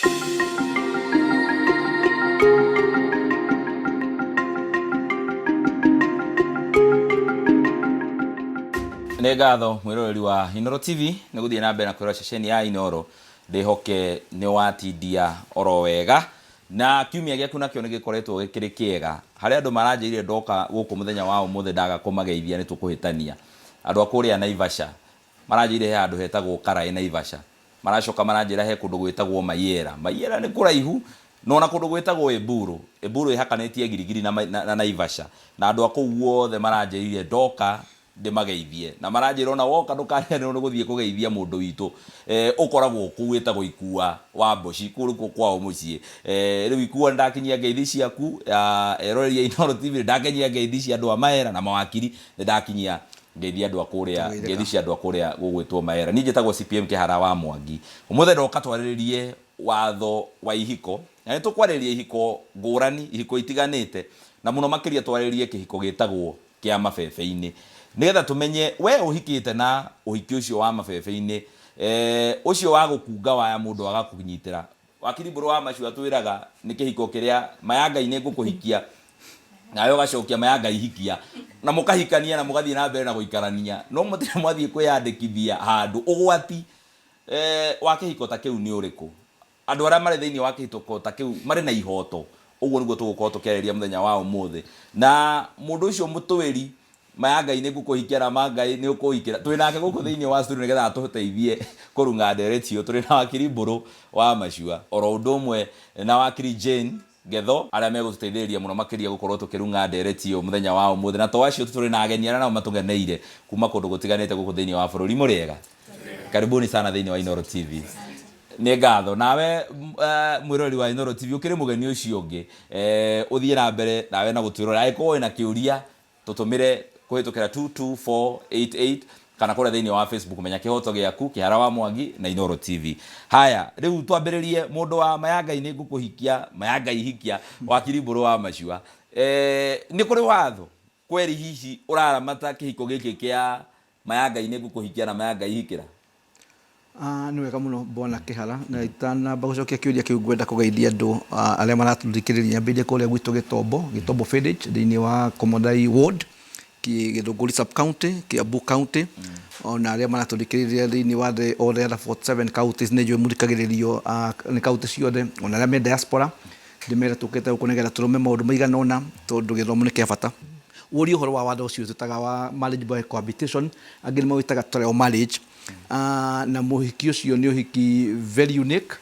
Nĩ ngatho mwĩroreri wa Inooro TV nĩ gũthiĩ na mbere na kwĩrora ceceni ya Inooro. Ndĩhoke nĩ watindia oro wega na kiumia gĩaku nakĩo nĩ gĩkoretwo gĩkĩrĩ kĩega. Harĩ andũ maranjĩrire ndoka gũkũ mũthenya wa ũmũthĩ ndaga kũmageithia nĩ tũkũhĩtania. Andũ a kũrĩa Naivasha maranjĩrire he handũ hetagwo Karaĩ Naivasha. Maracoka maranjĩra he kũndũ gwĩtagwo Mayera. Mayera nĩ kũraihu na ona kũndũ gwĩtagwo Eburu. Eburu ĩhakanĩtie Giligili na, na, na Naivasha. Na andũ a kũu guothe maranjĩrire ndoka ndĩmageithie. Na maranjĩra ona woka ndũkariganĩrwo nĩ gũthiĩ kũgeithia mũndũ witũ eh, ũkoragwo kũu wĩtagwo Ikua wa Mboci, kũu nĩkuo kwao mũciĩ. Eh, rĩu Ikua nĩndakinyia ngeithi ciaku, ah, eroreri a Inooro TV nĩndakinyia ngeithi cia andũ a Maera na mawakiri, nĩndakinyia ngeithi andũ a kũrĩa, Tũgeithĩka. ngeithi cia andũ a kũrĩa gũgwĩtwo Maera. Niĩ njĩtagwo CPM Kĩhara wa Mwangi. Ũmũthĩ ndoka twarĩrĩrie watho wa ihiko, na nĩ tũkwarĩrĩria ihiko ngũrani, ihiko itiganĩte, na mũno makĩria twarĩrĩrie kĩhiko gĩtagwo kĩa mabebe-inĩ. Nĩgetha tũmenye we ũhikĩte na ũhiki ũcio wa mabebe-inĩ, eh, ũcio wa gũkunga waya mũndũ agakũnyitĩra. Wakiri Mbũrũ wa Macu atwĩraga nĩ kĩhiko kĩrĩa ma ya Ngai nĩ ngũkũhikia, nawe ũgacokia ma ya Ngai hikia, na mũkahikania na mũgathiĩ na mbere na gũikarania, no mũtirĩ mwathiĩ kwĩyandĩkithia handũ. Ũgwati eh, wa kĩhiko ta kĩu nĩ ũrĩkũ? Andũ arĩa marĩ thĩinĩ wa kĩhiko ta kĩu marĩ na ihoto? Ũguo nĩguo tũgũkorwo tũkĩarĩrĩria mũthenya wa ũmũthĩ. Na mũndũ ũcio mũtwĩri ma ya Ngai nĩ ngũkũhikia na ma Ngai nĩ ũkũhikĩra, twĩ nake gũkũ thĩinĩ wa studio nĩgetha atũteithie kũrung'a ndereti ĩyo. Tũrĩ na wakiri Mbũrũ wa Macua oro ũndũ ũmwe na wakiri Jane Ngetho arĩa megũtũteithĩrĩria mũno makĩria gũkorwo tũkĩrung'a ndereti ĩyo mũthenya wa ũmũthĩ. Na to acio tu, tũrĩ na ageni arĩa nao matũgeneire kuma kũndũ gũtiganĩte gũkũ thĩinĩ wa bũrũri. Mũrĩega? Karibuni sana thĩinĩ wa Inooro TV. Nĩ ngatho. Nawe mwĩroreri wa Inooro TV ũkĩrĩ mũgeni ũcio ũngĩ, ũthiĩ na mbere nawe na gũtwĩrorera. Angĩkorwo wĩna kĩũria tũtũmĩre kũhĩtũkĩra 22488 kana kũrĩa thĩinĩ wa Facebook menya kĩhoto gĩaku Kĩhara wa Mwangi na Inooro TV. Haya, rĩu twambĩrĩrie mũndũ wa ma ya Ngai nĩ ngũkũhikia, ma ya Ngai hikia, wakiri Mbũrũ wa Macua. Nĩ kũrĩ watho kweri hihi ũraramata kĩhiko gĩkĩ kĩa ma ya Ngai nĩ ngũkũhikia na ma ya Ngai hikĩra? Nĩ wega mũno Bwana Kĩhara, na itanamba gũcokia kĩũria kĩu ngwenda kũgeithia andũ arĩa maratũthikĩrĩria nyambĩrĩrie kũrĩa gwitũ Gĩtombo, Gĩtombo Village thĩinĩ wa Komothai Ward, Gĩthũngũri Sub County, Kiambu County, ona arĩa maratũthikĩrĩria thĩinĩ wa the all the other 47 counties nĩ njũĩ mũthikagĩrĩrio nĩ county ciothe, ona arĩa me diaspora ndĩmere tũkĩte gũkũ nĩgetha tũrũme maũndũ maigana ũna tondũ gĩthomo nĩ kĩa bata. Ũrie ũhoro wa watho ũcio twĩtaga wa marriage by cohabitation, angĩ nĩ mawĩtaga trial marriage. Na mũhiki ũcio nĩ ũhiki very unique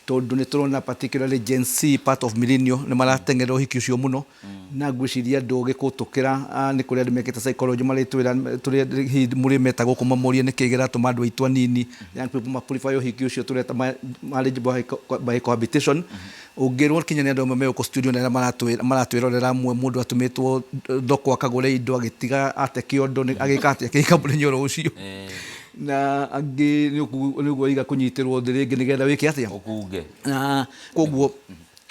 tondũ nĩ tũrona particularly Gen Z part of millennial nĩ marateng'erera ũhiki ũcio mũno na ngwĩciria andũ ogĩ kũtũkĩra nĩ kũrĩ andũ mekĩte psychology marĩtwĩra tũrĩa hihi mũrĩ meta gũkũ mamũrie nĩkĩ kĩratũma andũ aitũ anini young people ma prefer ũhiki ũcio tũreta marriage by cohabitation. Ũngĩrwo kinya nĩ andũ amwe me gũkũ studio na arĩa maratwĩrorera amwe mũndũ atũmĩtwo thoko akagũre indo agĩtiga ate kĩondo agĩka atĩa akĩhika mũthenya oro ũcio na angĩ nĩ ũguo oiga kũnyitĩrwo thĩ rĩngĩ nĩgetha wĩke atĩa ũkunge. Na koguo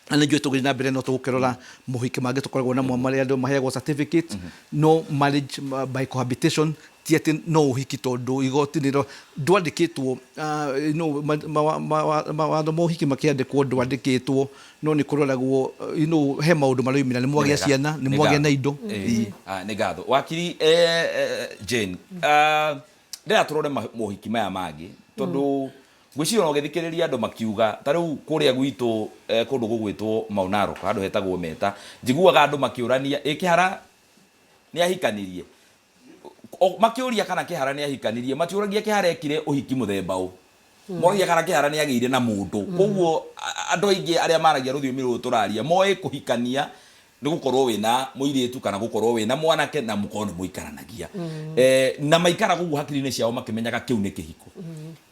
na nĩ njũĩ tũgĩthiĩ na mbere no tũgũkĩrora mohiki mangĩ tũkoragwo namo marĩa andũ maheagwo certificate no marriage by cohabitation ti atĩ no ũhiki tondũ igoti nĩ ndwandĩkĩtwo no mawatho ma ũhiki makĩandĩkwo ndwandĩkĩtwo no nĩ kũroragwo you know, he maũndũ maroimĩra nĩ mwagĩa ciana nĩ mwagĩa na indo. Nĩ ngatho wakiri Jane. Ndĩrenda tũrore mohiki maya mangĩ tondũ ngwĩciria ona ũgĩthikĩrĩria andũ makiuga ta rĩu kũrĩa gwitũ kũndũ gũgwĩtwo Mau Narok handũ hetagwo Meta njiguaga andũ makĩũrania ĩ Kĩhara nĩ ahikanirie makĩũria kana Kĩhara nĩ ahikanirie matiũragia Kĩhara ekire ũhiki mũthemba ũ moragia kana Kĩhara nĩ agĩire na mũndũ. Koguo andũ aingĩ arĩa maragia rũthiomi rũrũ tũraria moĩ kũhikania nĩ gũkorwo wĩna mũirĩtu kana gũkorwo wĩna mwanake na mũkorwo nĩ mũikaranagia na maikaraga ũguo hakiri-inĩ ciao makĩmenyaga kĩu nĩ kĩhiko.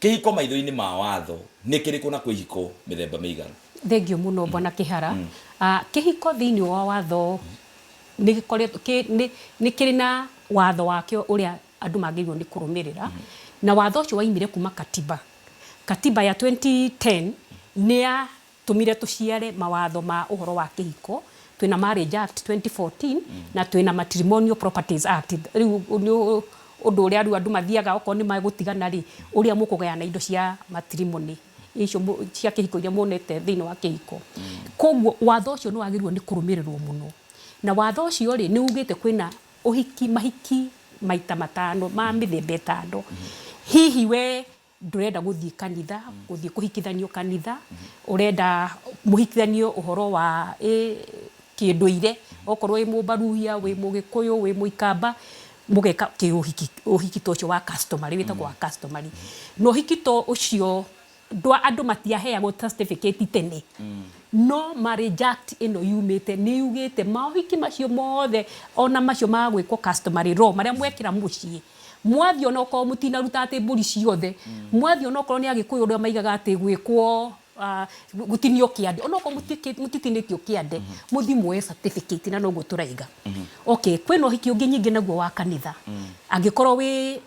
Kĩhiko maitho-inĩ ma watho nĩ kĩrĩkũ na kwĩ ihiko mĩthemba mĩigana? Thengiũ mũno Bwana Kĩhara. Kĩhiko thĩinĩ wa watho nĩ gĩkoretwo kĩ nĩ nĩ kĩrĩ na watho wakĩo ũrĩa andũ magĩrĩirwo nĩ kũrũmĩrĩra, na watho ũcio waimire kuma katiba. Katiba ya 2010 nĩ yatũmire tũciare mawatho ma ũhoro wa kĩhiko, twĩna Marriage Act 2014 na twĩna Matrimonial Properties Act. Rĩu nĩ ũndũ ũrĩa rĩu andũ mathiaga okorwo nĩ megũtigana rĩ, ũrĩa mũkũgayana indo cia matrimony. Icio cia kĩhiko iria muonete thĩinĩ wa kĩhiko. Koguo watho ũcio nĩ wagĩrĩirwo nĩ kũrũmĩrĩrwo mũno, na watho ũcio rĩ, nĩ ugĩte kwĩna ũhiki, mahiki maita matano ma mĩthemba ĩtano. Hihi we ndũrenda gũthiĩ kanitha, gũthiĩ kũhikithanio kanitha, ũrenda mũhikithanio ũhoro wa kĩndũire, okorwo wĩ Mũmbaruhia, wĩ Mũgĩkũyũ, wĩ Mũikamba, mũgeka kĩũhiki, ũhiki ta ũcio wa customary, wĩtagwo wa customary. Na ũhiki ta ũcio ndwa andũ matiaheagwo certificate tene, no Marriage Act ĩno yumĩte nĩ yugĩte maũhiki macio mothe ona macio ma gwĩkwo customary law marĩa mwekĩra mũciĩ, mwathiĩ onokorwo mũtinaruta atĩ mbũri ciothe, mwathiĩ onokorwo nĩ Agĩkũyũ ũrĩa maigaga atĩ gwĩkwo gũtinio kĩande, onokorwo mũtitinĩtio kĩande, mũthiĩ muoye certificate, na noguo tũraiga. Okay, kwĩna ũhiki ũngĩ nyingĩ naguo wa kanitha. Angĩkorwo wĩ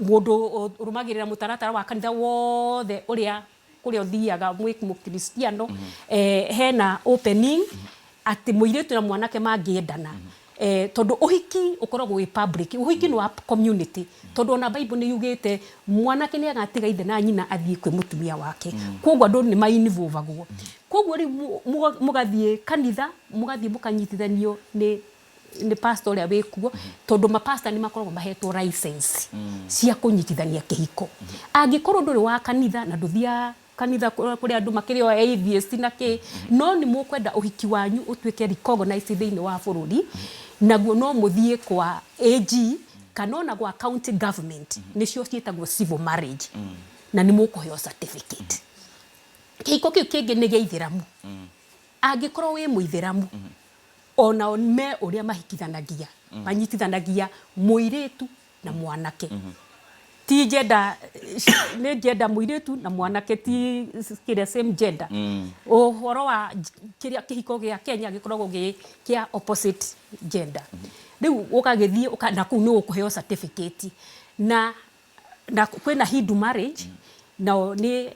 mũndũ ũrũmagĩrĩra mũtaratara wa kanitha wothe ũrĩa kũrĩa ũthiaga mwĩ mũkristiano, hena opening atĩ mũirĩtu na mwanake mangĩendana, tondũ ũhiki ũkoragwo wĩ public, ũhiki nĩ wa community, tondũ ona Bible nĩ yugĩte mwanake nĩ agatiga ithe na nyina athiĩ kwĩ mũtumia wake, koguo andũ nĩ ma involve-agwo. Koguo rĩu mũgathiĩ kanitha, mũgathiĩ mũkanyitithanio nĩ pastor ũrĩa wĩkuo, tondũ mapastor nĩ makoragwo mahetwo license cia kũnyitithania kĩhiko. Angĩkorwo ndũrĩ wa kanitha na ndũthiaga kanitha kũrĩa andũ makĩrĩ o atheist na kĩ, no nĩ mũkwenda ũhiki wanyu ũtuĩke recognized thĩinĩ wa bũrũri, naguo no mũthiĩ kwa AG kana ona gwa county government, nĩcio ciĩtagwo civil marriage, na nĩ mũkũheo certificate. Kĩhiko kĩu kĩngĩ nĩ gĩa ithĩramu. Angĩkorwo wĩ mũithĩramu, onao me ũrĩa mahikithanagia, manyitithanagia mũirĩtu na mwanake. Ti gender, nĩ gender mũirĩtu na mwanake, ti kĩrĩa same gender. Ũhoro wa kĩrĩa kĩhiko gĩa Kenya gĩkoragwo gĩ kĩa opposite gender. Rĩu ũgagĩthiĩ na kũu nĩ ũkũheo certificate. Na kwĩna Hindu marriage, nao nĩ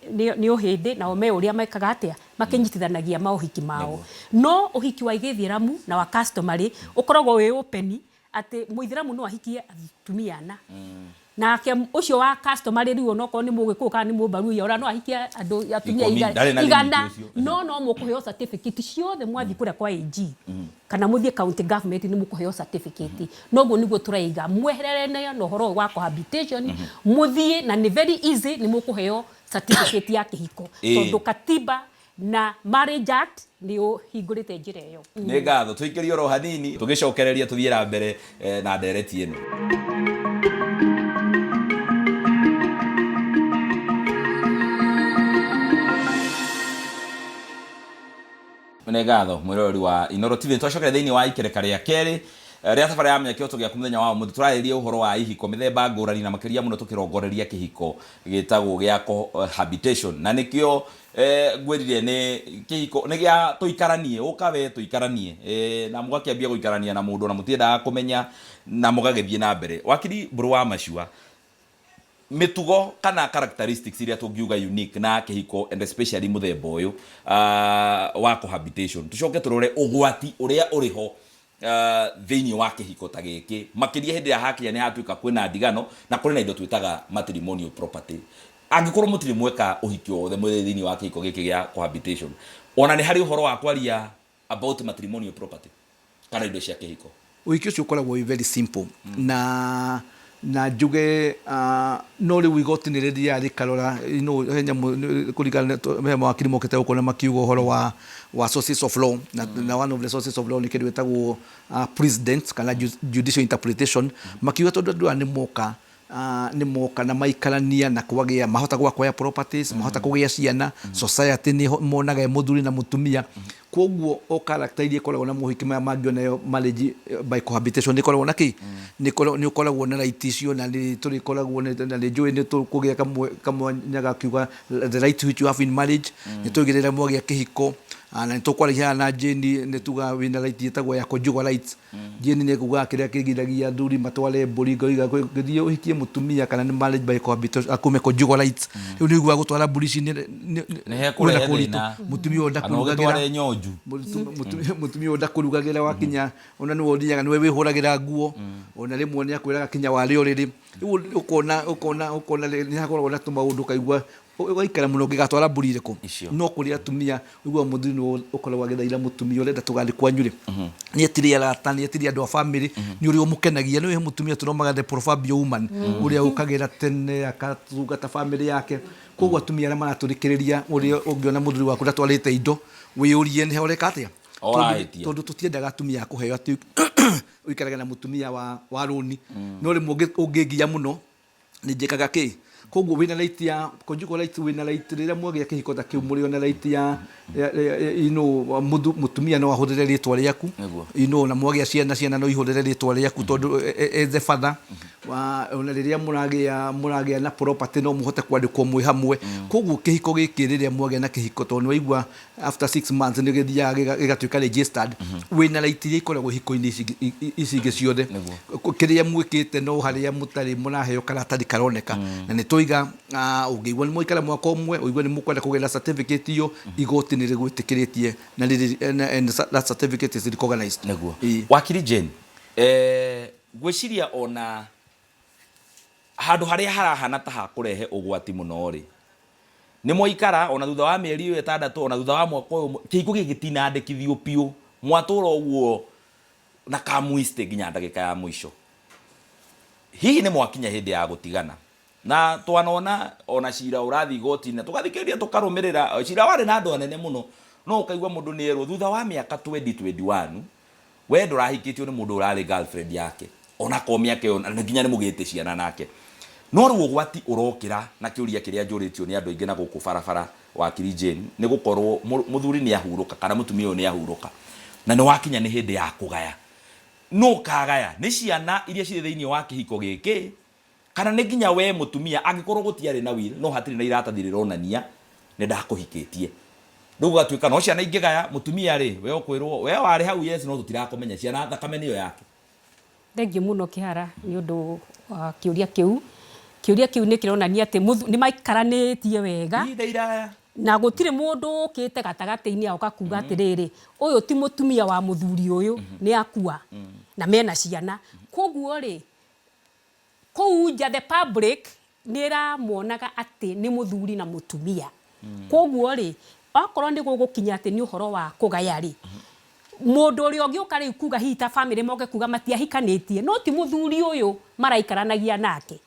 ũhĩndĩ, nao me ũrĩa mekaga atĩa, makĩnyitithanagia maũhiki mao. No ũhiki wa gĩithĩramu na wa customary ũkoragwo wĩ open, atĩ mũithĩramu no ahikie atumia ana, nake ũcio wa customary rĩu onokorwo nĩ Mũgĩkũyũ kana nĩ Mũmbaruya, ona no ahikie andũ atumia 10, ndarĩ na limit 100. Ũcio. No mũkũheo certificate ciothe mwathiĩ kũrĩa kwa AG kana mũthiĩ county government, nĩ mũkũheo certificate. Noguo nĩguo tũraiga mwehererane na ũhoro ũyũ wa cohabitation, mũthiĩ na nĩ very easy, nĩ mũkũheo certificate ya kĩhiko, tondũ katiba na Marriage Act nĩ ũhingũrĩte njĩra ĩyo. Nĩ ngatho, tũikĩrie oro hanini, tũgĩcokereria tũthiĩ na mbere na ndereti ĩno. Nĩ ngatho mwĩroreri wa Inoro TV, twacokera thĩinĩ wa ikereka rĩa kerĩ rĩa tabarĩra ya Menya Kĩhoto Gĩaku. Mũthenya wa ũmũthĩ tũrarĩrĩria ũhoro wa ihiko mĩthemba ngũrani, na makĩria mũno tũkĩrongoreria kĩhiko gĩtagwo gĩa cohabitation, na nĩkĩo ngwĩrire nĩ kĩhiko nĩ gĩa tũikaranie, ũka we tũikaranie, na mũgakĩambia gũikarania na mũndũ na mũtiendaga kũmenya na mũgagĩthiĩ na mbere. Wakiri Mbũrũ wa Macua, mĩtugo kana characteristics iria tũngiuga unique na kĩhiko and especially mũthemba ũyũ wa cohabitation, tũcoke tũrore ũgwati ũrĩa ũrĩ ho thĩinĩ wa kĩhiko ta gĩkĩ, makĩria hĩndĩ ĩrĩa hakinya nĩ hatuĩka kwĩna ndigano na kũrĩ na indo twĩtaga matrimonial property. Angĩkorwo mũtirĩ mweka ũhiki o wothe mwĩ thĩinĩ wa kĩhiko gĩkĩ gĩa cohabitation, ona nĩ harĩ ũhoro wa kwaria about matrimonial property kana indo cia kĩhiko? Ũhiki ũcio ũkoragwo wĩ very simple, na njuge no rĩu igoti nĩ rĩthiaga rĩkarora he nyamũ kũringana he mawakiri mokĩte gũkũ na makiuga ũhoro wa sources of law, na one of the sources of law nĩ kĩndũ gĩtagwo precedent kana judicial interpretation. Makiuga tondũ andũ aya nĩ moka nĩ moka na maikarania na kwagĩa, mahota gwa acquire properties, mahota kũgĩa ciana, society nĩ monaga e mũthuri na mũtumia. Koguo o character iria ikoragwo na mohiki maya mangĩ onayo marriage by cohabitation nĩ ĩkoragwo na kĩ nĩ ũkoragwo na right icio, na nĩ tũrĩkoragwo na nĩ njũĩ nĩ tũkũgĩa kamwanya gakiuga the right which you have in marriage. Nĩ tũigĩrĩra mwagĩa kĩhiko, na nĩ tũkwaragia haha na Jane, nĩ tuga wĩna right ĩtagwo ya conjugal rights. Jane nĩ ekugaga kĩrĩa kĩgiragia athuri matware mbũri, ngoiga gĩthiĩ ũhikie mũtumia kana nĩ marriage by cohabitation akume conjugal rights. Rĩu nĩ ũiguaga gũtwara mbũri ici nĩ hekũrehe kwĩna kũritũ. Thĩna. Mũtumia ũyũ kana ndakũrugagĩra. Ũgĩtware nyonju. Mũtumia ũyũ ndakũrugagĩra, wakinya ona nĩwe ũthiaga, nĩwe wĩhũragĩra nguo, ona rĩmwe nĩ akwĩraga kinya warĩ ũrĩrĩ. Rĩu ũkona nĩ hakoragwo na tũmaũndũ, ũkaigua Ũgaikara mũno ũngĩgatwara mbũri irĩkũ? Icio. No kũrĩ atumia ũiguaga mũthuri nĩwe ũkoragwo agĩthaitha mũtumia ũrenda tũgathiĩ kwanyu rĩ, nĩ etire arata, nĩ etire andũ a bamĩrĩ, nĩ ũrĩa ũmũkenagia. Nĩ ũĩ he mũtumia tũromaga the proverbial woman, ũrĩa ũkagĩra tene agatungata bamĩrĩ yake. Koguo atumia arĩa maratũthikĩrĩria, ũrĩa ũngĩona mũthuri waku ndatwarĩte indo, wĩyũrie nĩ ha ũreka atĩa? Ũrahĩtia. Tondũ tũtiendaga atumia a kũheo atĩ ũikarage na mũtumia wa rũni. No rĩmwe ũngĩngiya mũno nĩ njĩkaga kĩ? Koguo wĩna right ya conjugal right, wĩna right rĩrĩa mwagĩa kĩhiko ta kĩu mũrĩ ona right ya you know, mũtumia no ahũthĩre rĩtwa rĩaku. You know, na mwagĩa ciana, ciana no ihũthĩre rĩtwa rĩaku tondũ as the father wa, ona rĩrĩa mũragĩa na property no mũhote kwandĩkwo mwĩ hamwe. Koguo kĩhiko gĩkĩ rĩrĩa mwagĩa na kĩhiko, tondũ nĩ waigua after 6 months nĩ gĩthiaga gĩgatuĩka registered, wĩna right iria ikoragwo ihiko-inĩ ici ingĩ ciothe. Kĩrĩa mwĩkĩte no harĩa mũtarĩ mũraheo karatathi karoneka. Na nĩ tũiga, ũngĩigua nĩ mwaikara mwaka ũmwe, ũigue nĩ mũkwenda kũgĩa na certificate ĩyo, igoti nĩ rĩgwĩtĩkĩrĩtie na and that certificate is recognized. Wakiri Jane, ngwĩciria ona handũ harĩa harahana ta hakũrehe ũgwati mũno rĩ, nĩ mwaikara ona thutha wa mĩeri ĩyo 6, ona thutha wa mwaka ũyũ, kĩhiko gĩkĩ gĩtinandĩkithio biũ, mwatũra ũguo na kamwiste nginya ndagĩka ya mũico. Hihi nĩ mwakinya hĩndĩ ya gũtigana? Na twanona ona cira ũrathiĩ igoti-inĩ na tũgathikĩrĩria tũkarũmĩrĩra, cira warĩ na andũ anene mũno, no ũkaigua mũndũ nĩ erwo thutha wa mĩaka 2021, we ndũrahikĩtio nĩ mũndũ ũrarĩ girlfriend yake, onakorwo mĩaka ĩyo na nginya nĩ mũgĩte ciana nake. No rĩu ũgwati ũrokĩra na kĩũria kĩrĩa njũrĩtio nĩ andũ aingĩ na gũkũ barabara, Wakiri Jane, nĩ gũkorwo mũthuri nĩ ahurũka kana mũtumia ũyũ nĩ ahurũka, na nĩ wakinya nĩ hĩndĩ ya kũgaya. Nũ ũkagaya? Nĩ ciana iria cirĩ thĩinĩ wa kĩhiko gĩkĩ, kana nĩ nginya we mũtumia, angĩkorwo gũtiarĩ na will, no hatirĩ na iratathi rĩronania nĩ ndakũhikĩtie. Rĩu gũgatuĩka no ciana ingĩgaya, mũtumia rĩ, we ũkwĩrwo we warĩ hau yes, no tũtirakũmenya, ciana thakame nĩyo yake. Thengiũ mũno Kĩhara nĩ ũndũ wa kĩũria kĩu. Kĩũria kĩu nĩ kĩronania atĩ nĩ maikaranĩtie wega. Ihinda iraya. Na gũtirĩ mũndũ ũkĩte gatagatĩ-inĩ agoka kuga atĩrĩrĩ, ũyũ ti mũtumia wa mũthuri ũyũ, nĩ akua na mena ciana. Koguo rĩ, kũu nja the public nĩ ĩramuonaga atĩ nĩ mũthuri na mũtumia. Koguo rĩ, okorwo nĩ gũgũkinya atĩ nĩ ũhoro wa kũgaya rĩ, mũndũ ũrĩa ũngĩũka rĩu kuga hihi ta famĩlĩ moke kuga matiahikanĩtie, no ti mũthuri ũyũ maraikaranagia nake.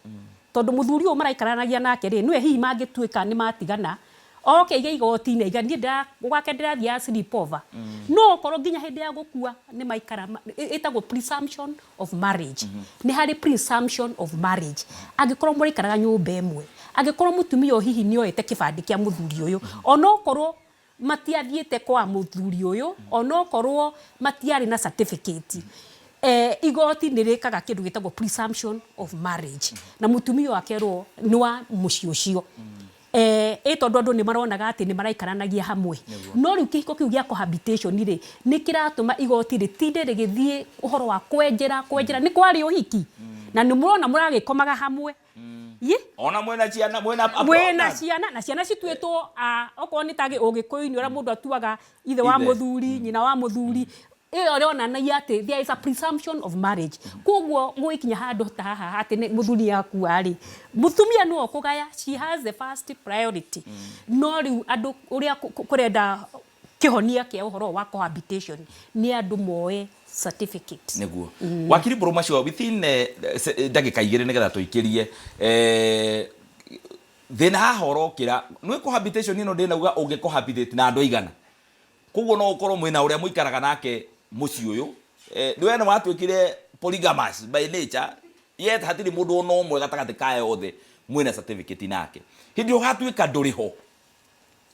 Tondũ mũthuri ũyũ maraikaranagia nake rĩ, nĩwe hihi mangĩtuĩka nĩ matigana, oke aige igoti-inĩ aiga niĩ gwake ndĩrathiaga sleep over. No okorwo nginya hĩndĩ ya gũkua nĩ maikara, ĩtagwo presumption of marriage. Nĩ harĩ presumption of marriage. Angĩkorwo mũraikaraga nyũmba ĩmwe, angĩkorwo mũtumia ũyũ hihi nĩ oete kĩbandĩ kĩa mũthuri ũyũ, onokorwo matiathiĩte kwa mũthuri ũyũ, onokorwo matiarĩ na certificate, igoti nĩ rĩkaga kĩndũ gĩtagwo presumption of marriage. Na mũtumia ũyũ akerwo nĩ wa mũciĩ ũcio. Ĩ tondũ andũ nĩ maronaga atĩ nĩ maraikaranagia hamwe. No rĩu kĩhiko kĩu gĩa cohabitation rĩ, nĩ kĩratũma igoti rĩtinde rĩgĩthiĩ ũhoro wa kwenjera, kwenjera, nĩ kwarĩ ũhiki. Na nĩ mũrona mũragĩkomaga hamwe. Ona mwĩna ciana, mwĩna Mwĩna ciana, na ciana cituĩtwo, okorwo nĩ ta ũgĩkũyũ-inĩ ũrĩa mũndũ atuaga ithe wa mũthuri, nyina wa mũthuri, ĩyo ĩronanagia atĩ there is a presumption of marriage. Koguo gũgĩkinya handũ ta haha atĩ mũthuri nĩ akua rĩ, mũtumia nĩwe ũkũgaya, she has the first priority. No rĩu andũ ũrĩa kũrenda kĩhonia kĩa ũhoro wa cohabitation nĩ andũ moe certificate. Nĩguo. Wakiri Mbũrũ macio within ndagĩka igĩrĩ nĩgetha tũikĩrie, thĩna haha ũrokĩra nĩ cohabitation ĩno ndĩnauga ũngĩ cohabitate na andũ aigana. Koguo no ũkorwo mwĩna ũrĩa mũikaraga nake mũciĩ ũyũ, we nĩ watuĩkire polygamous by nature, yet hatirĩ mũndũ ona ũmwe gatagatĩ ka aya othe mwĩna certificate nake. Hĩndĩ ĩrĩa ũgatuĩka ndũrĩ ho,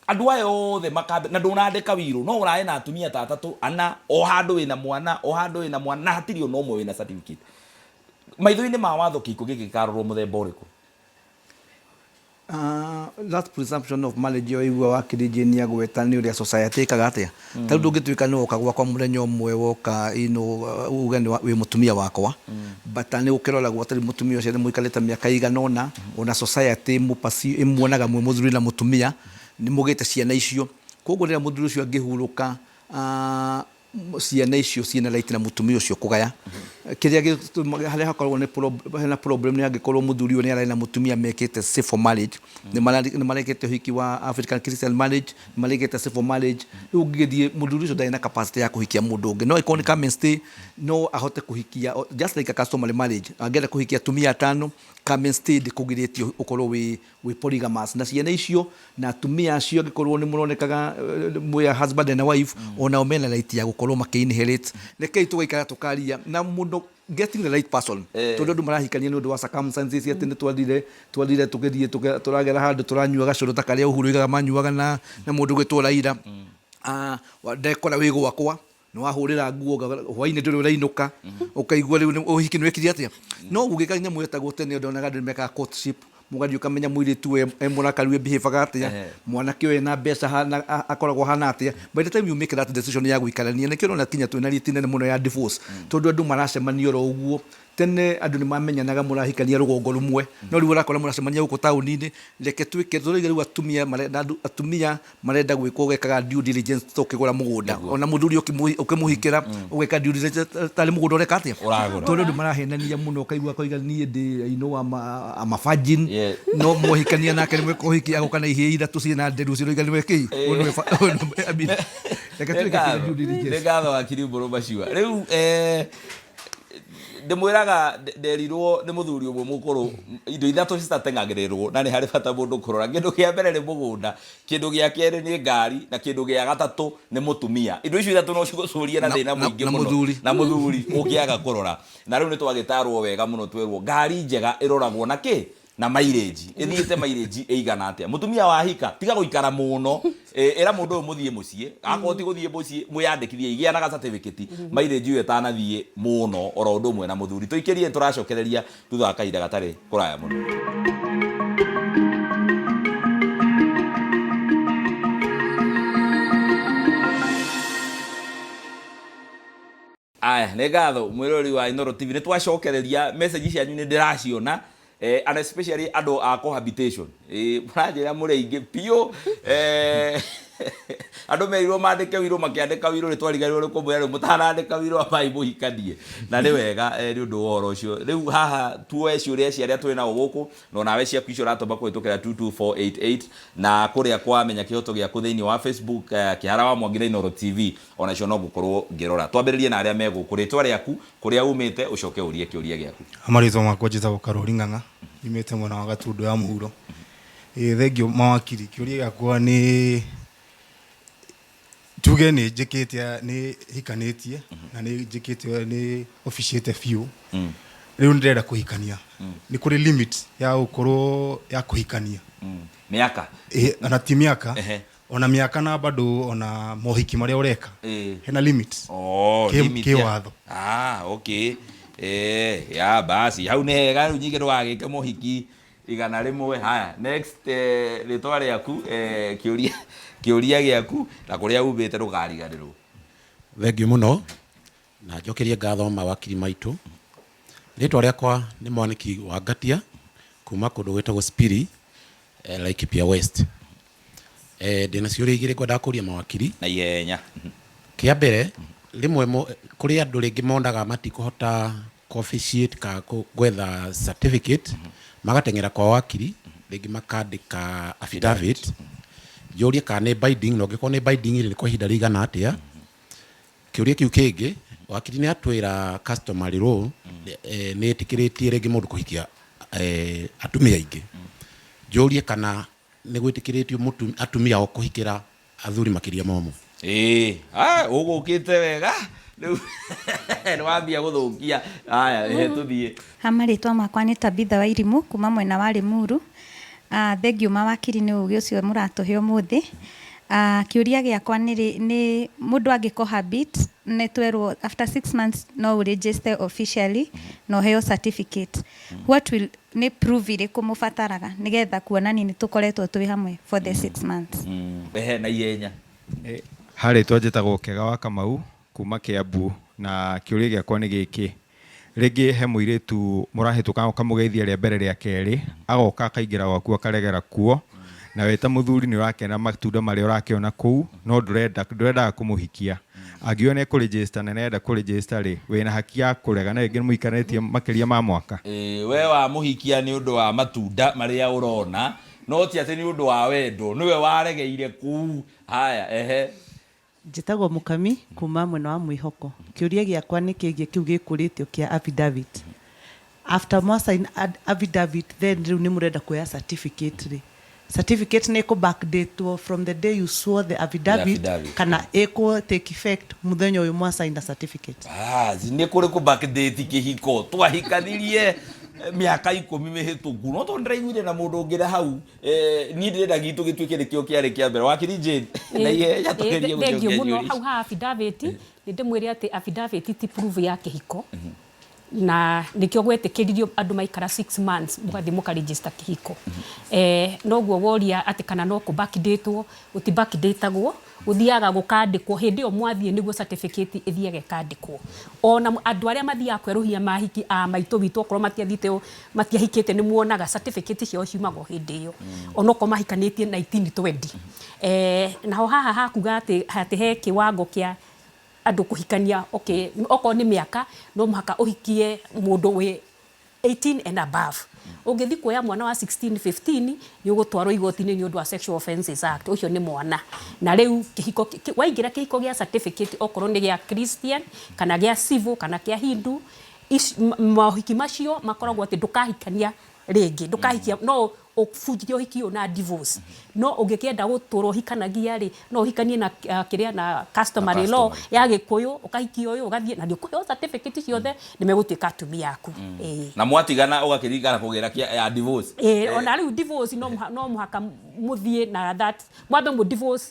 andũ aya othe makambe, na ndũnandĩka wirũ, no ũrarĩ na atumia ta atatũ, ana, o handũ wĩna mwana, o handũ wĩna mwana, na hatirĩ ona ũmwe wĩna certificate. Maitho-inĩ ma watho kĩhiko gĩkĩ gĩkarorwo mũthemba ũrĩkũ? That presumption of marriage ĩyo waigua wakiri Jane agweta nĩ ũrĩa society ĩkaga atĩa. Ta rĩu ndũngĩtuĩka nĩ woka gwakwa mũthenya ũmwe woka you know, uge nĩ wĩ mũtumia wakwa, but nĩ gũkĩroragwo atĩ mũtumia ũcio nĩ mũikarĩte mĩaka ĩigana ũna, ona society ĩmuonaga mwĩ mũthuri na mũtumia, nĩ mũgĩte ciana icio. Koguo rĩrĩa mũthuri ũcio angĩhurũka, ciana icio ciĩna right na mũtumia ũcio kũgaya. Kĩrĩa gĩtũmaga harĩa hakoragwo nĩ hena problem nĩ angĩkorwo mũthuri ũyũ nĩ ararĩ na mũtumia mekĩte civil marriage, nĩ marekĩte ũhiki wa African Christian marriage, nĩ marekĩte civil marriage. Rĩu ũngĩgĩthiĩ mũthuri ũcio ndarĩ na capacity ya kũhikia mũndũ ũngĩ, no angĩkorwo nĩ come and stay no ahote kũhikia just like a customary marriage. Angĩenda kũhikia atumia atano, come and stay ndĩkũgirĩtie ũkorwo wĩ polygamous na ciana icio na atumia acio. Angĩkorwo nĩ mũronekaga mwĩ a husband and a wife, onao mena right ya gũkorwo makĩ inherit. Rekei tũgaikara tũkaria na mũndũ, getting the right person, tondũ andũ marahikania nĩ ũndũ wa circumstances, atĩ nĩ twathire tũgĩthiĩ tũragera handũ tũranyua gacũrũ ta karĩa Uhuru oigaga manyuaga na mũndũ gwĩtwo Raila. Ndekora wĩ gwakwa nĩ wahũrĩra nguo hwainĩ ndũrĩ ũrainũka, ũkaigua rĩu ũhiki nĩ wĩkire atĩa. No ũgĩka nyamũ ĩtagwo tene ndonaga andũ nĩ mekaga courtship, mũgathiĩ ũkamenya mũirĩtu ũyũ e mũrakaru e behave atĩa, mwanake ũyũ ena mbeca akoragwo hana atĩa. By the time you make that decision ya gũikarania, nĩkĩo ũrona kinya twĩna rate nene mũno ya divorce, tondũ andũ maracemania oro ũguo. Tene andũ nĩ mamenyanaga mũrahikania rũgongo rũmwe, no rĩu ũrakora mũracemania gũkũ taũni-inĩ. Reke twĩke tũrauga rĩu atumia marenda atumia marenda gwĩkwo ũgekaga due diligence tũkĩgũra mũgũnda, ona mũthuri ũkĩmũhikĩra ũgeka due diligence tarĩ mũgũnda ũreka atĩa. Ũragũra. Tondũ andũ marahenania mũno, ũkaigua koiga niĩ ndĩ, I know I'm a virgin, no mwahikania nake nĩ mweka ũhiki agoka na ihĩĩ ithatũ ciĩna nderu ciroiga nĩ wekĩi. Ũyũ nĩwe ũyũ I mean, reke twĩke due diligence. Nĩ ngatho wakiri Mbũrũ Macua. Rĩu ndĩmwĩraga nderirwo nĩ mũthuri ũmwe mũkũrũ indo ithatũ citateng'agĩrĩrwo na nĩ harĩ bata mũndũ kũrora. Kĩndũ kĩa mbere nĩ mũgũnda, kĩndũ gĩa kerĩ nĩ ngari, na kĩndũ gĩa gatatũ nĩ mũtumia. Indo icio ithatũ no cigũcũrie na thĩna mũingĩ na mũno. Mũthuri. Na mũthuri ũngĩaga kũrora. Na rĩu nĩ twagĩtarwo wega mũno, twerwo ngari njega ĩroragwo na kĩ na mileage, ĩthiĩte mileage ĩigana atĩa. Mũtumia wahika, tiga gũikara mũno. Ĩra mũndũ ũyũ mũthiĩ mũciĩ, akorwo ti gũthiĩ mũciĩ mwĩyandĩkithie igĩa na ga certificate mileage ĩyo ĩtanathiĩ mũno. Oro ũndũ ũmwe na mũthuri. Tũikĩrie, tũracokereria thutha wa kahinda gatarĩ kũraya mũno. Aya, nĩ ngatho mwĩrori wa Inooro TV, nĩ twacokereria. Message cianyu nĩ ndĩraciona, and especially andũ a cohabitation. Mũranjĩra mũrĩ aingĩ biũ. Andũ merirwo mandĩke wiro, makĩandĩka wiro. Nĩ twariganĩrwo nĩ kũmwĩra rĩu mũtanandĩka wiro ambai mũhikanie, na nĩ wega nĩ ũndũ wa ũhoro ũcio. Rĩu haha tuoe ciũria cia arĩa twĩ nao gũkũ, na onawe ciaku icio ũratũma kũhĩtũkĩra 22488 na kũrĩa kwa Menya Kĩhoto Gĩaku thĩinĩ wa Facebook, Kĩhara wa Mwangi na Inooro TV, onacio no ngũkorwo ngĩrora. Twambĩrĩrie na arĩa me gũkũ. Rĩtwa rĩaku, kũrĩa umĩte, ũcoke ũrie kĩũria gĩaku. Marĩtwa makwa njĩtagwo Karori Ng'ang'a, nyumĩte mwena wa Gatundu ya mũhuro. Ĩĩ, thengiũ mawakiri. Kĩũria gĩakwa nĩ tuge nĩ njĩkĩte, nĩ hikanĩtie na nĩ njĩkĩte, nĩ officiate biũ, rĩu nĩ ndĩrenda kũhikania. Nĩ kũrĩ limit ya gũkorwo ya kũhikania? Mĩaka? Ĩ, ona ti mĩaka. Ona mĩaka na bado ona mohiki marĩa ũreka, hena limit? Oh, limit kĩ watho. Ah, okay. Ya basi, hau nĩ hega. Rĩu nyingĩ ndũgagĩke mohiki 100. Haya, next. Rĩtwa rĩaku, kĩũria gĩaku na kũrĩa umĩte, ndũkariganĩrwo. Thengiũ mũno na njokerie ngatho mawakiri maitũ. Rĩtwa rĩakwa nĩ Mwaniki wa Ngatia kuma kũndũ gwĩtagwo Spiri, Laikipia West. Ndĩna ciũria igĩrĩ ngwendaga kũria mawakiri. Na ihenya. Kĩa mbere, rĩmwe kũrĩ andũ rĩngĩ monaga matikũhota officiate ka gwetha certificate, magateng'era kwa wakiri, rĩngĩ makandĩka affidavit. Njũrie kana nĩ binding, na ũngĩkorwo nĩ binding rĩ, nĩ kwa ihinda rĩigana atĩa? Kĩũria kĩu kĩngĩ, wakiri nĩ atwĩra customary law nĩ ĩtĩkĩrĩtie rĩngĩ mũndũ kũhikia atumia aingĩ. Njũrie kana nĩ gwĩtĩkĩrĩtio atumia ao kũhikĩra athuri makĩria ma ũmwe. Ĩĩ, ũgũkĩte wega rĩu nĩ wambia gũthũkia. Haya, tũthiĩ. Ha marĩtwa makwa nĩ Tabitha wa Irimũ kuma mwena wa Limuru. Thengiũ mawakiri nĩ ũgĩ ũcio mũratũhe ũmũthĩ. Kĩũria gĩakwa nĩ mũndũ angĩ cohabit, nĩ twerwo after 6 months no ũ register officially na ũheo certificate. What will nĩ proof irĩkũ mũbataraga nĩgetha kuonania nĩ tũkoretwo twĩ hamwe for the 6 months? Ehe, na ihenya. Harĩtwa njĩtagwo Kega wa Kamau kuma Kiambu, na kĩũria gĩakwa nĩ gĩkĩ. Rĩngĩ he mũirĩtu mũrahĩtũka, ũkamũgeithia rĩa mbere, rĩa kerĩ, agoka akaingĩra gwaku akaregera kuo, na we ta mũthuri nĩ ũrakena matunda marĩa ũrakĩona kũu, no ndũrendaga kũmũhikia. Angiuga nĩ ekũregister na nĩarenda kũregister rĩ, wĩna haki ya kũrega na rĩngĩ mũikaranĩtie makĩria ma mwaka? Ĩĩ, we wamũhikia nĩ ũndũ wa matunda marĩa ũrona, no ti atĩ nĩ ũndũ wa wendo, nĩwe waregeire kũu. Haya, ehe. Njĩtagwo Mũkami kuma mwena wa Mwĩhoko. Kĩũria gĩakwa nĩ kĩgiĩ kĩu gĩkũrĩtio kĩa affidavit. After mwa sign affidavit then rĩu nĩ mũrenda kuoya certificate rĩ, certificate nĩ ĩkũ backdatwo from the day you swore the affidavit affidavit. kana ĩkũ take effect mũthenya ũyũ mwa sign certificate? Bas, nĩ kũrĩ kũ backdate kĩhiko twahikanirie mĩaka ikũmi mĩhĩtũku no tondũ ndĩraiguire na mũndũ ũngĩ na hau eh, niĩ ndĩrenda gitũ gĩtuĩke nĩkĩo kĩarĩ kĩa mbere wakiri Jane na ihenya tũgerie Thengiũ gũcokia mũno ciũria hau ha affidavit nĩ ndĩmwĩre atĩ affidavit ti proof ya kĩhiko na nĩkĩo gwetĩkĩririo andũ maikara 6 months mũgathiĩ mũkaregister kĩhiko. Noguo woria atĩ kana no kũ backdatwo, gũti backdatagwo, gũthiaga gũkandĩkwo hĩndĩ ĩyo mwathiĩ nĩguo certificate ĩthiaga ĩkandĩkwo. Ona andũ arĩa mathiaga kwerũhia mahiki a maitũ witũ okorwo matiathiĩte matiahikĩte nĩ muonaga certificate ciao ciumaga o hĩndĩ ĩyo onokorwo mahikanĩtie 1920. Naho haha hakuga atĩ atĩ he kĩwango kĩa andũ kũhikania, okay, okorwo nĩ mĩaka no mũhaka ũhikie mũndũ wĩ 18 and above. Ũngĩthiĩ kuoya mwana wa 16 15 nĩ ũgũtwarwo igoti-inĩ nĩ ũndũ wa Sexual Offences Act, ũcio nĩ mwana. Na rĩu kĩhiko waingĩra kĩhiko gĩa certificate okorwo nĩ gĩa Christian kana gĩa civil kana kĩa Hindu, mohiki macio makoragwo atĩ ndũkahikania rĩngĩ, ndũkahikia no ũbunjire ũhiki ũyũ na divorce. No ũngĩkĩenda gũtũra ũhikanagia rĩ, no ũhikanie na kĩrĩa na customary law ya Gĩkũyũ, ũkahikia ũyũ ũgathiĩ na nĩ ũkũheo certificate ciothe nĩ megũtuĩka atumia aku. Ĩĩ. Na mwatigana ũgakĩririkana kũgĩra kĩa ya divorce. Ĩĩ, ona rĩu divorce no mũhaka mũthiĩ na that mwambe mũ divorce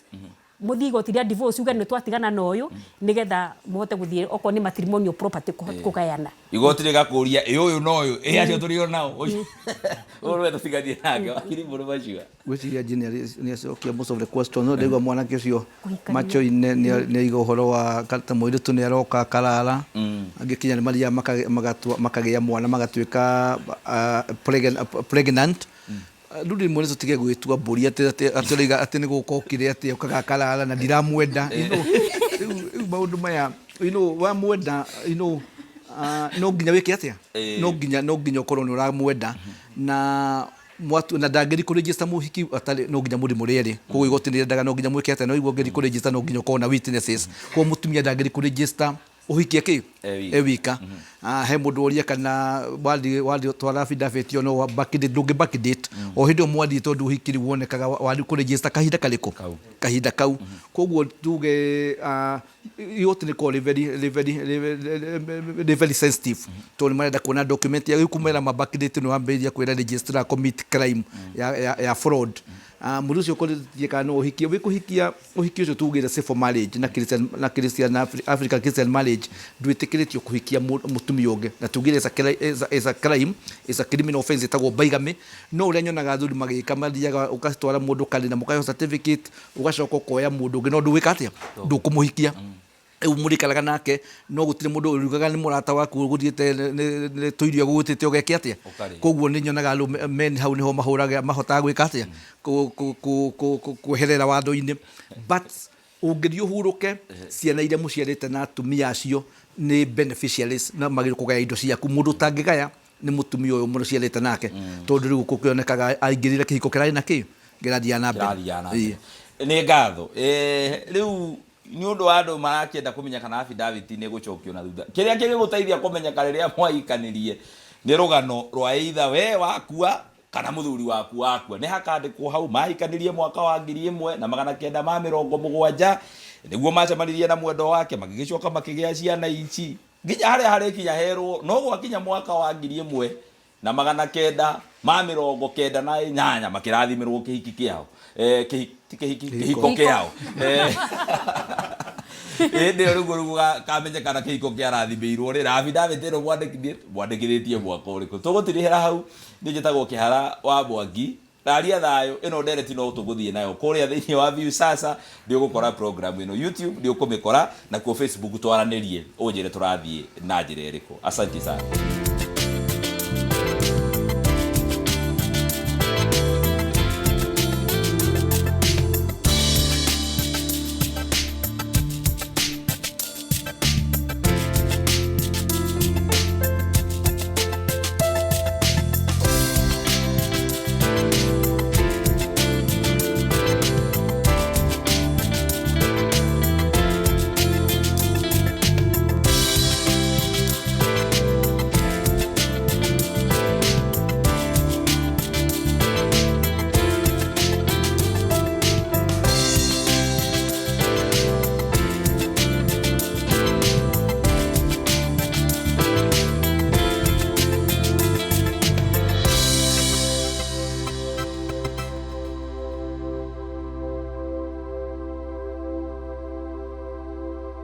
mũthiĩ igoti rĩa divorce uge nĩ twatigana na ũyũ nĩgetha mũhote gũthiĩ okorwo nĩ matrimonial property kũgayana. Igoti rĩgakũria ĩ ũyũ na ũyũ ĩ acio tũrĩ o nao ũyũ nĩwe tũtiganie nake wakiri Mbũrũ Macua. Ngwĩciria Jane nĩ acokia most of the questions no ndaigua mwanake ũcio macho-inĩ nĩ aiga ũhoro wa ta mũirĩtu nĩ aroka akarara angĩ kinya nĩ mathiaga makagĩa mwana magatuĩka pregnant. Rĩu rĩmwe nĩ tũtige gwĩtua mbũri atĩ atĩ atĩ ũraiga atĩ nĩ gũka okire atĩ okaga akarara na ndiramwenda. You know, rĩu maũndũ maya, you know, wamwenda, you know, no nginya wĩke atĩa? No nginya ũkorwo nĩ ũramwenda na mwatu na ndangĩthi kũ register mũhiki atarĩ no nginya mũthi mũrĩ erĩ. Koguo igoti nĩ rĩendaga no nginya mwĩke atĩa? No igua ũngĩthi kũ register no nginya ũkorwo na witnesses. Koguo mũtumia ndangĩthi kũ register ũhiki kĩ E wika. E wika. He mũndũ woria kana wathiĩ wathiĩ twara affidavit ĩyo no backdate, ndũngĩ backdate. O hĩndĩ ĩyo mwathiĩ tondũ ũhiki rĩu wonekaga wathiĩ kũ register kahinda karĩkũ? Kau. Kahinda kau. Koguo tuge igoti rĩkoragwo rĩ very rĩ very rĩ very sensitive tondũ nĩ marenda kuona document ya rĩu kũmera ma backdate nĩ wambĩrĩria kwĩra registrar commit crime ya fraud. Mũndũ ũcio ũkũrĩtie kana no ũhikie wĩ kũhikia ũhiki ũcio tugĩre civil marriage na Christian, na Christian African Christian marriage ndwĩtĩkĩrĩtio kũhikia mũtumia ũngĩ na tugĩre is a crime, is a criminal offense ĩtagwo bigamy. No ũrĩa nyonaga athuri magĩka mathiaga ũgatwara mũndũ kanitha mũkaheo certificate ũgacoka ũkoya mũndũ ũngĩ no ndũgwĩka atĩa, ndũkũmũhikia. Rĩu mũrĩikaraga nake no gũtirĩ mũndũ ũriugaga nĩ mũrata waku ũgũthiĩte nĩ tũirio agũgwĩtĩte ũgeke atĩa. Koguo nĩ nyonaga arũme men hau nĩho mahũraga mahotaga gwĩka atĩa, kweherera watho-inĩ. But ũngĩthiĩ ũhurũke ciana iria mũciarĩte na atumia acio nĩ beneficiaries na magĩrĩirwo kũgaya indo ciaku. Mũndũ ũtangĩgaya nĩ mũtumia ũyũ mũciarĩte nake tondũ rĩu gũkĩonekaga aingĩrire kĩhiko kĩrarĩ na kĩ kĩrathiaga na mbere. Kĩrathiaga na mbere. Nĩ ngatho. Rĩu nĩ ũndũ wa andũ marakĩenda kũmenya kana affidavit nĩ ĩgũcokio na thutha. Kĩrĩa kĩngĩgũteithia kũmenyeka rĩrĩa mwahikanirie nĩ rũgano rwa either we wakua kana mũthuri waku wakua. Nĩ hakandĩkwo hau mahikanirie mwaka wa 1970 nĩguo macemanirie na mwendwa wake magĩgĩcoka makĩgĩa ciana ici nginya harĩa harĩkinya herwo no gwakinya mwaka wa 1998 makĩrathimĩrwo kĩhiki kĩao. Ti kĩhiki, kĩhiko kĩao. Hĩndĩ ĩyo rĩu rĩu kamenyekana kĩhiko kĩarathimĩirwo rĩ, na affidavit ĩno mwandĩkithĩtie mwaka ũrĩkũ. Tũgũtirihĩra hau, niĩ njĩtagwo Kĩhara wa Mwangi. Raria thayũ, ĩno ndereti no tũgũthiĩ nayo kũrĩa thĩinĩ wa Viusasa, nĩ ũgũkora program ĩno YouTube, nĩ ũkũmĩkora, nakuo Facebook twaranĩrie, ũnjĩre tũrathiĩ na njĩra ĩrĩkũ. Asante sana.